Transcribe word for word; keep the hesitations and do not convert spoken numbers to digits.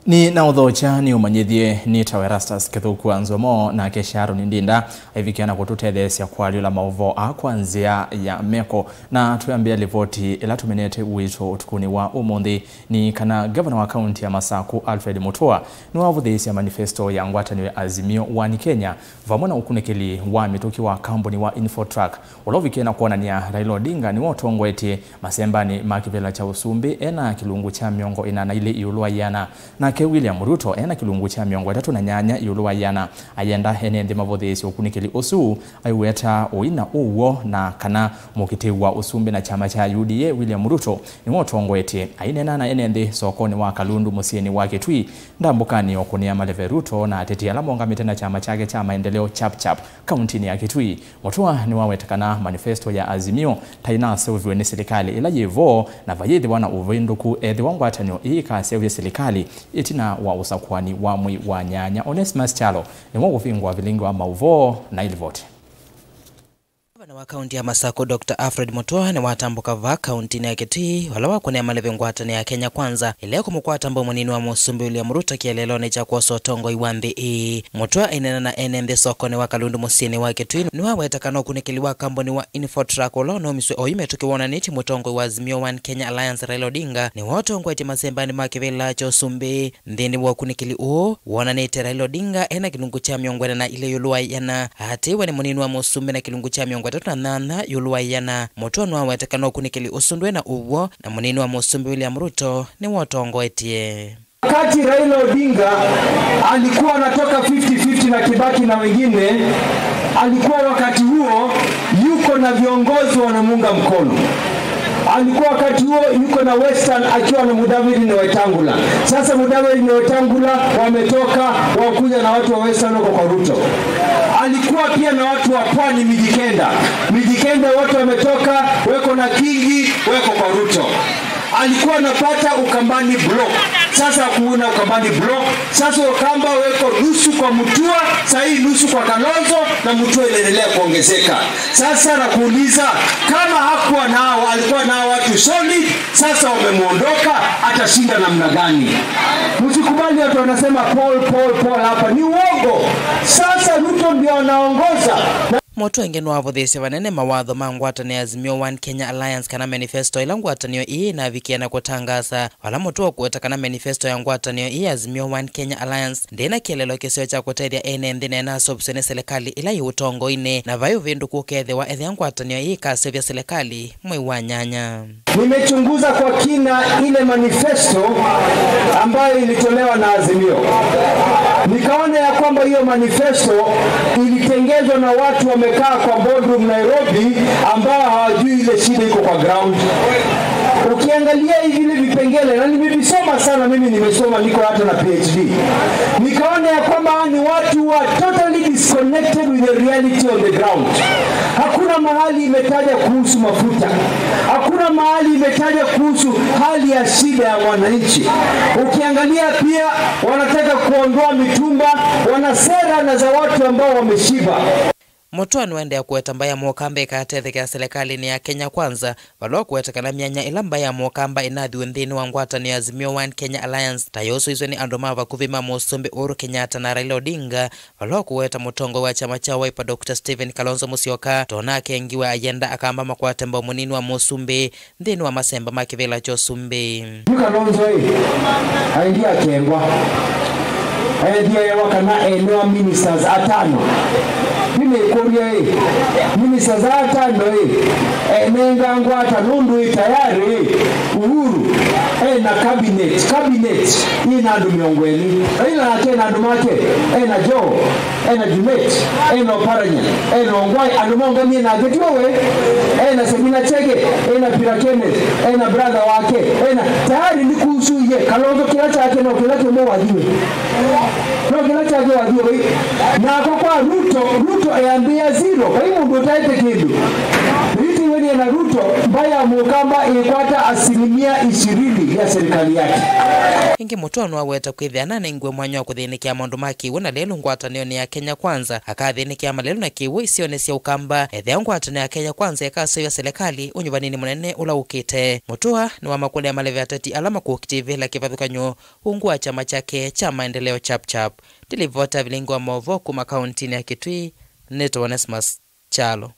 Nĩ na ũthokya nĩ ũmanyĩthye nĩ ta Erastus Kĩthũku wa Nzomo, nake Sharon Ndinda aivikĩa na kũtũtetheesya kũalyũla maũvoo aa kwa nzĩa ya meko. Na twĩambĩa livoti ĩla tũmenete witũ ũtukũnĩ wa ũmũnthĩ nĩ kana ngavana wa kaunti ya Masaku Alfred Mutua nĩwavũthĩĩsya manifesto ya ngwatanĩo ya Azimio One Kenya vamwe na ũkunĩkĩli wa mĩtũkĩ wa kambuni wa Infotrak, ũla ũvikie na kwonany'a Raila Odinga nĩwe ũtongoetye masembanĩ ma kĩvĩla kya ũsumbĩ ena kĩlungu kya mĩongo ĩna na ilĩ ĩũlũ wa ĩana. Nake William Ruto ena kĩlungu kya mĩongo ĩtatũ na nyanya ĩũlũ wa ĩana. Ayenda ene nthĩ mavũthĩĩsye ũkunĩkĩli ũsu, aiweta ũi na ũw'o na kana mũkitĩi wa ũsumbĩ na kyama kya U D A, William Ruto, nĩwe ũtongoetye. Aineena na ene nthĩ sokonĩ wa Kalundu mũsyĩnĩ wa Kitui, ndambũkanĩ ya ũkũnĩa maleve Ruto na ateti ala maũngamĩte na kyama kyake kya Maendeleo Chap Chap kauntinĩ ya Kitui, Mutua nĩwaweta kana manifesto ya Azimio ta ĩnaseũviwe nĩ silikalĩ ĩla yĩ vo, na vayĩthĩwa na ũvĩndũku ethĩwa ngwatanĩo ĩĩ ĩkaseũvya silikalĩ ĩtina wa ũsakũani wa mwei wa nyanya. Onesmus Kyalo nĩwe ũkũvingũa vilingi wa maũvoo na ĩlivoti. Ngavana wa kaunti ya Masaku, Doctor Alfred Mutua, nĩwatambũka vaa kauntinĩ ya Kitui, vala wakũnĩa maleve ngwatanĩo ya Kenya Kwanza ĩla ĩkũmũkwata mbau mũnini wa mũsumbĩ William Ruto kĩeleelonĩ kya kwosa ũtongoi wa nthĩ ĩĩ. Mutua aineena na ene nthĩ sokonĩ wa Kalundu mũsyĩnĩ wa Kitui, nĩwaweta kana ũkunĩkĩli wa kambuni wa Infotrak ũla ũnaumiswe oyu mĩtũkĩ wonanĩtye mũtongoi wa Azimio One Kenya Alliance Raila Odinga nĩwe ũtongoetye masembanĩ ma kĩvĩla kya ũsumbĩ. Nthĩnĩ wa ũkunĩkĩli ũũ wonanĩtye Raila Odinga ena kĩlungu kya mĩongo ĩna na ilĩ ĩũlũ wa ĩana, aatĩĩwe nĩ mũnini wa mũsumbĩ na kĩlungu kya mĩongo ĩtatũ na nyanya ĩũlũ wa ĩana. Mutua nĩwaweta kana ũkunĩkĩli ũsu ndwĩ na ũw'o na mũnini wa mũsumbĩ William Ruto nĩwe ũtongoetye. Wakati Raila Odinga alikuwa anatoka fifty fifty na Kibaki na wengine, alikuwa wakati huo yuko na viongozi wanamuunga mkono. Alikuwa wakati huo yuko na Western akiwa na Mudavadi na Wetangula. Sasa Mudavadi na Wetangula wametoka, wakuja na watu wa Western wako kwa Ruto. Alikuwa pia na watu wa Pwani, Mijikenda. Mijikenda wote wametoka, weko na Kingi, weko kwa Ruto. Alikuwa anapata Ukambani block. Sasa hakuna Ukambani block. Sasa Wakamba weko nusu kwa Mutua, saa hii nusu kwa Kalonzo, na Mutua inaendelea kuongezeka. Sasa nakuuliza, kama hakuwa nao, alikuwa nao watu solid, sasa wamemwondoka, atashinda namna gani? Msikubali watu wanasema Paul, Paul, Paul hapa. Ni uongo. Sasa Ruto ndio anaongoza. Mutua ĩngĩ nĩwavũthĩĩsye vanene mawatho ma ngwatanĩo ya Azimio One Kenya Alliance kana manifesto ĩla ngwatanĩo ĩĩ ĩnavikie na kũtangaasa. Vala Mutua ũkũweta kana manifesto ya ngwatanĩo ĩĩ ya Azimio One Kenya Alliance ndĩna kĩeleelo kĩseo kya kũtethya ene nthĩ na ĩnaseũvisye nĩ silikalĩ ĩla yĩ ũtongoinĩ, na vai ũvĩndũku ũkethĩwa ethĩa ngwatanĩo ĩĩ ĩkaseũvya silikalĩ mwei wa nyanya. Nimechunguza kwa kina ile manifesto ambayo ilitolewa na Azimio. Nikaona ya kwamba hiyo manifesto ilitengezwa na watu wamekaa kwa boardroom Nairobi ambao hawajui ile shida iko kwa ground. Ukiangalia hivi vile vipengele, na nimevisoma sana, mimi nimesoma, niko hata na P H D. Nikaona ya kwamba hawa ni watu wa totally disconnected with the reality on the ground. Hakuna mahali imetaja kuhusu mafuta. Hakuna mahali imetaja kuhusu hali ya shida ya mwananchi. Ukiangalia pia, wanataka kuondoa mitumba, wana sera na za watu ambao wameshiba. Mutua nĩwaendeea kũweta mbaĩ ya Mũkamba ĩkatethekea silikalĩnĩ ya Kenya Kwanza, vala ũkũweta kana myanya ĩla mbaĩ ya Mũkamba ĩnathiwe nthĩnĩ wa ngwatanĩo ya Azimio One Kenya Alliance ta yosũiswe nĩ andũ ma vakuvĩ ma Mũsumbĩ Uhuru Kenyatta na Raila Odinga, vala ũkũweta mũtongoi wa kyama kya Wiper Doctor Stephen Kalonzo Musyoka, tona akengiwe ayenda Akamba makwate mbau mũnini wa Mũsumbĩ nthĩnĩ wa masemba ma kĩvĩla kya ũsumbĩ. Yu Kalonzo ĩ, aendie akengwa. Ethĩa ewa kana enewa ministers atano. Yu nĩkũlya ĩ, ministers atano ĩ, enenga ngwata nũndũ ĩ tayarĩ ĩ, Uhuru ena cabinet, cabinet ĩna andũ mĩongo ĩlĩ. Raila nake ena andũ make, ena Joho, ena Junet, ena Oparanya, ena Ongwae, andũ maũngamie nake, tiwe we? Ena Sabina Chege, ena Pira Kenneth, ena brother wake, ena, tayari nĩ kuhusu ye, Kalonzo kĩla kyake no kĩla kĩmwe wathiwe. No kĩla kyake wathiwe, vai. Nako kwa Ruto, Ruto eambĩa zero, vai mũndũ ũtaĩte kĩndũ. Ĩĩ tiwe Na Ruto, mbaĩ ya Mũkamba ĩkwata asilimia ishirini ya serikali yake. Ĩngĩ, Mũtũa nĩwaweta kwĩthĩa nanengiwe mwanya wa kũthĩnĩkĩa maũndũ ma kĩw'ũ na lelũ ngwatanĩonĩ ya Kenya Kwanza, akathĩnĩkĩa malelũ na kĩw'ũ isionĩ sya Ũkamba ethĩwa ngwatanĩo ya Kenya Kwanza ĩkaseũvya selekalĩ ũnyuvanĩnĩ mũnene ũla ũkĩte. Mũtũa nĩwamakũlya maleve ateti ala makũkitĩvĩla kĩvathũkany'o ungu wa kyama kyake kya Maendeleo Chap Chap. Ndilivota vilingi wa maũvoo kuma kauntinĩ ya Kitui, nĩtawa Onesmus Kyalo.